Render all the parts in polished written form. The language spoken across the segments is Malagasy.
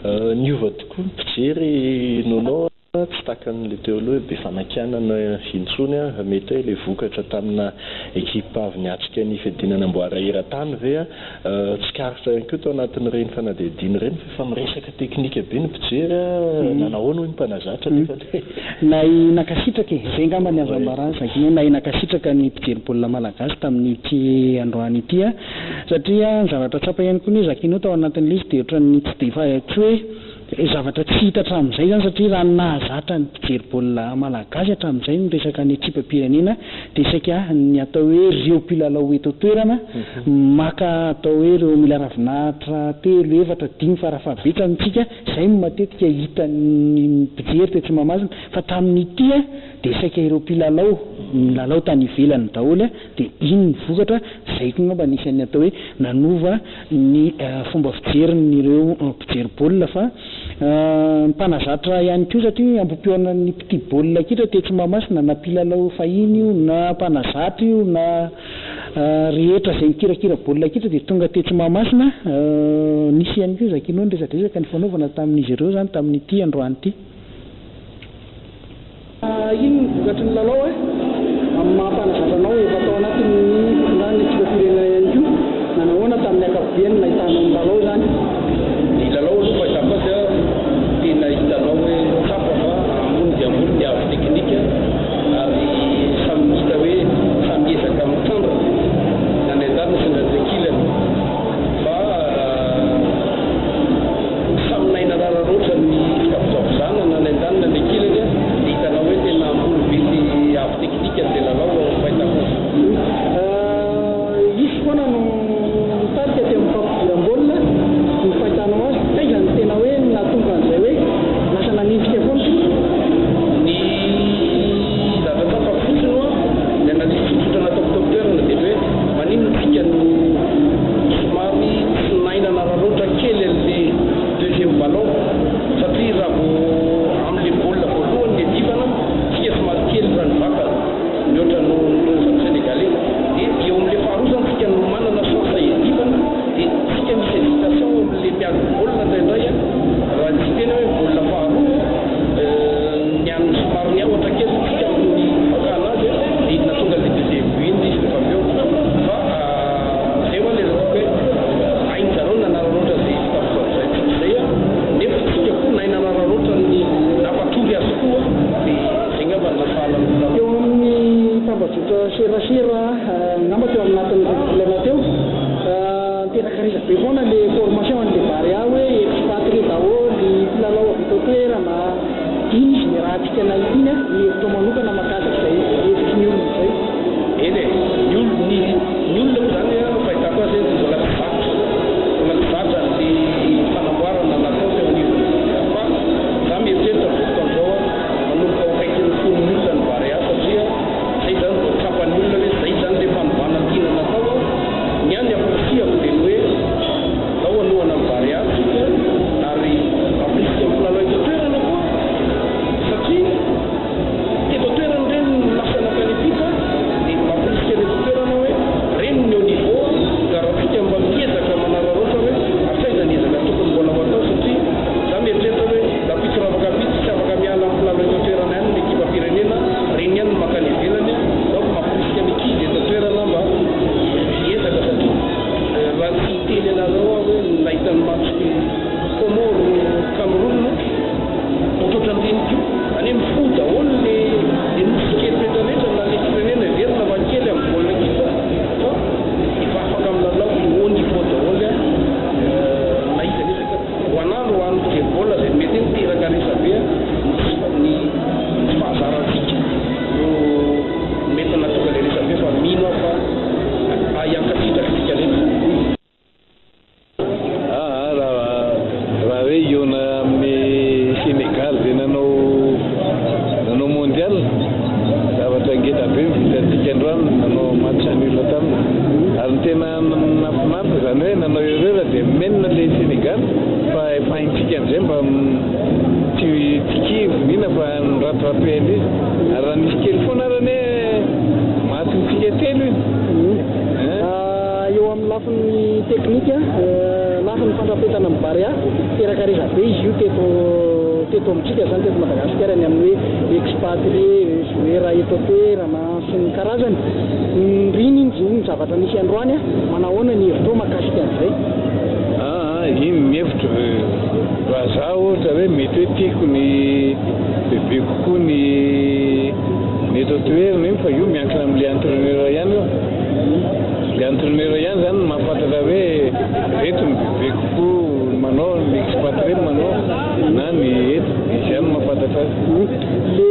Niova tokoa ny mpijery Nono a, tsy takan'ilay teo aloha hoe be fanakianana intsony a, mety hoe ilay vokatra tamina ekipa avy niatrika ny fiadiana ny amboara eran-tany ve a, tsikaritra ihany koa tao anatin'ireny fanadihadiana ireny fa efa miresaka teknika be ny mpijery a, nanahoana hoy ny mpanazatra nefa le. Nahay nankasitraka e! Izay angamba ny azo ambara Zaky hoe nahay nankasitraka ny mpijery baolina malagasy tamin'ity androany ity a! Satria ny zavatra tsapa ihany koa anie Zaky tao anatin'ilay izy dia ohatran'ny tsy dia efa tsy hoe zavatra tsy hita hatramin'izay izany satria raha ny nahazatra ny mpijery baolina malagasy hatramin'izay ny resaka ny ekipam-pirenena dia saika ny atao hoe ireo mpilalao eto an-toerana maka atao hoe ireo mila ravinahitra telo, efatra, dimy farafahabetsany isika, izay no matetika hitan'ny mpijery tetsy Mahamasina fa tamin'ity dia saika ireo mpilalao nilalao tany ivelany daholo dia iny ny vokatra, izay koa angamba anisan'ny atao hoe nanova ny fomba fijerin'ireo mpijery baolina fa ny mpanazatra ihany koa satria ambohipihaonan'ny mpitia baolina kitra tetsy Mahamasina na mpilalao fahiny io na mpanazatra io na rehetra izay mikirakira baolina kitra dia tonga tetsy Mahamasina, nisy ihany koa Zakino niresadresaka nifanaovana tamin'izy ireo izany tamin'ity androany ity. Inona ny vokatry ny lalao e? Amin'ny maha mpanazatra anao efa tao anatin'ny fitondrana ny ekipam-pirenena ihany koa, nanahoana tamin'ny ankapobeny no nahitanao ny lalao izany? Ny lalao aloha fahitako azy a, tena hitanao hoe tsapa fa ambony dia ambony ny avo teknika ary samy hita hoe samy miezaka mitandrina na ny andaniny sy ny ankilany fa Samy nahay nanararaotra ny fitavozavozana na ny andaniny na ny ankilany dia hitanao hoe tena ambony be sy avo teknika ilay lalao ao amin'ny fahitako azy. Hisy foana no nitarika teo amin'ny fampidiram-baolina ny fahitanao azy. Taiza no tena hoe nahatonga an'izay hoe lasa nanenjika foana isika? Ny zavatra tsapako fotsiny hoa, ny analyse tsotsotra nataoko teo am-toerana dia ny hoe maninona isika no somary tsy nahay nanararaotra kely an'le deuxième ballon satria raha vao am'le baolina voalohany ny adivana tsika somary kely raha ny vatana mihoatra noho ny zareo sénégalais dia eo am'le faharoa zany tsika no manana chance hiadivana dia tsika misy hésitation am'le miady baolina indraindray a raha tsy tena hoe baolina faharoa ny an'ny somary niahotra kely tsika amin'ny fakana azy dia natonga le deuxième but iny izy rehefa avy eo fa zay hoa le resako hoe hainy zareo nanararaotra zay fitavozavozay zay a nefa tsika koa nahay nanararaotra ny nampatory azy koa dia zay ngamba ny nasahala ny lalao. Teo amin'ny tambajotra serasera angamba teo anatin'ny volana teo niteraka resabe foana le formation an'le Barea hoe expatrié daholo mpilalao avy eto an-toerana iny izy ny rahantsika nahita iny a ny hevitra manokana mahakasika izay hevitry ny olona izay. Eny e, ny olo ny ny olona moa zany a fahitako azy mbola tsy zatra mbola tsy zatra ny fanamboarana natao teo anivon'ny fa za mieritreritra voalohany zao a manomboka ho akaikin'ny fon'ny olona ny Barea satria zay zany vao tsapan'ny olona hoe zay zany le fanovana tiana natao a ny any ampirisihako dia ny hoe ao anohana ny Barea tsika ary ampirisika amin'ny mpilalao eto an-toerana koa satria teto an-toerana reny lasa nankany ampita dia mampirisika ny eto an-toerana hoe reny ny au niveau ka raha tsika mba miezaka manararaotra hoe hatraiza ny ezaka tokony mbola ho atao satria za mieritreritra hoe rahampitso raha afaka ampitso tsy afaka miala amin'ny mpilalao eto an-toerana ihany ny ekipa-pirenena reny ihany no mankany ivelany donc mampirisika ny ankizy eto an-toerana mba hiezaka satria raha tsy hiteny anareo aho hoe nahita ny match Comore Cameroun ohatrohatran'ireny koa zany hoe mifoha daholo le le nosy kely rehetrarehetra na le firenena heverina fa kely amin'ny baolina kitra fa efa afaka milalao haut niveau daholo a na iza n'iza ka ho anandro ho an'ny mpijery baolina zay mety hoe miteraka resabe a ny tsy fahazarantsika no mety nahatonga le resabe fa mino aho fa ahiankasitraky tsika rehetra. Aa raha raha hoe hihaona amin'ny Sénégal zay nanao nanao mondial zavatra ngeda be mivitantsika androany nanao match nul taminy ary ny tena nahafinaritra zany hoe nanao erreur dia menina le Sénégal fa efa haintsika amizay mba tsy tsy kivy nina fa ni-rattraper an'izy ary raha nisy kely foana ary anie matintsika telo iny. Eo Eo amin'ny lafiny teknika, lafiny fandrafetana ny Barea, teraka resabe izy io teto teto amintsika izany, teto Madagasikara, ny amin'ny hoe expatrié, joueur eto an-toerana sy ny karazany. Indrindra indrindra ny zavatra nisy androany, manahoana ny hevitrao mahakasika an'izay? Aa iny ny hevitro, raha za ohatra hoe mety hoe tiako ny bebe kokoa ny ny eto an-toerana iny, fa io miankina amin'le entraîneur ihany io. Le entraîneur ihany zany no mahafantatra hoe reto ny bebe kokoa manao, ny expatrié manao na ny eto, izy ihany no mahafantatra azy. Le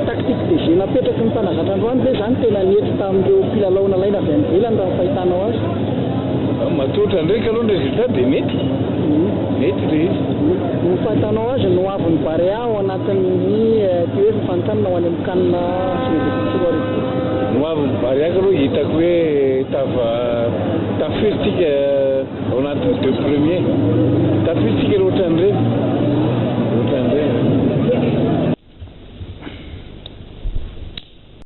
tactique de jeu napetraky ny mpanazatra androany ve zany tena nety tamin'ireo mpilalao nalaina avy any ivelany, raha ny fahitanao azy? Matotra ndraiky aloha ny résultat dia mety, mety le izy. Ny fahitanao azy no avin'ny Barea ao anatin'ny ty hoe fifanintsanana ho any amin'ny CAN 2019? No avin'ny Barea aloha, hitako hoe tava tafiditsika ao anatin'ny deux premiers, tafiditsika raha ohatran'ireny.